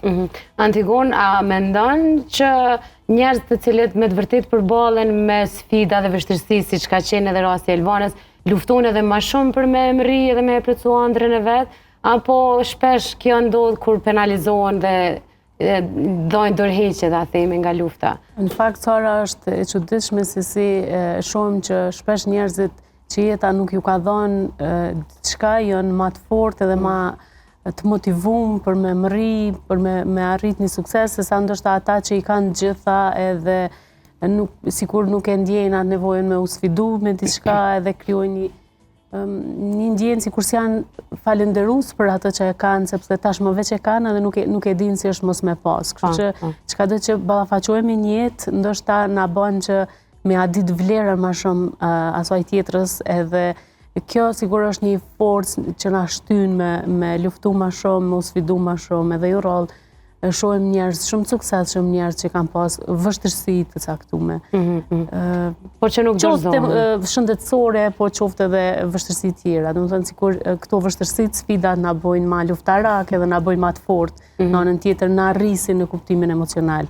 Mhm. Antigon, a mendon që njerëz të cilët me të vërtetë përballen me sfida dhe vështirësi, siç ka qenë edhe rasti i Elvanës, luftojnë edhe ma shumë për me mrri edhe me e plotësu andrrën e vet, apo shpesh kjo ndodh kur penalizohen dhe dojnë dorëheqje, ta themi, nga lufta? Në fakt, Sara është e çuditshme se si shohim që shpesh njerëzit që jeta nuk ju ka dhënë diçka janë ma të fortë edhe ma të motivum për me mrri, për me, me arrit një sukses, se sa ndoshta ata që i kanë gjitha edhe nuk, sikur nuk e ndjejnë atë nevojën me u sfidu me diçka edhe krijojnë një, një ndjenjë sikur s'janë falënderus për atë që e kanë, sepse tashmë veç e kanë edhe nuk e, nuk e dinë si është mos me pas. Kështu që po. çkado që ballafaqohemi në jetë, ndoshta na bën që me ia ditë vlerën ma shumë asaj tjetrës edhe kjo sigur është një forcë që na shtyn me, me luftu ma shumë, me u sfidu ma shumë, edhe jo rrallë shohim njerëz shumë të suksesshëm, njerëz që kanë pas vështirësi të caktume. Mm -hmm. Po që nuk dorëzohen. Qoftë shëndetësore, po qoftë edhe vështirësi tjera. Domethënë, sikur këto vështirësi sfidat na bojnë ma luftarak edhe na bojnë ma të fortë, mm -hmm. në anën tjetër na rrisin në kuptimin emocional.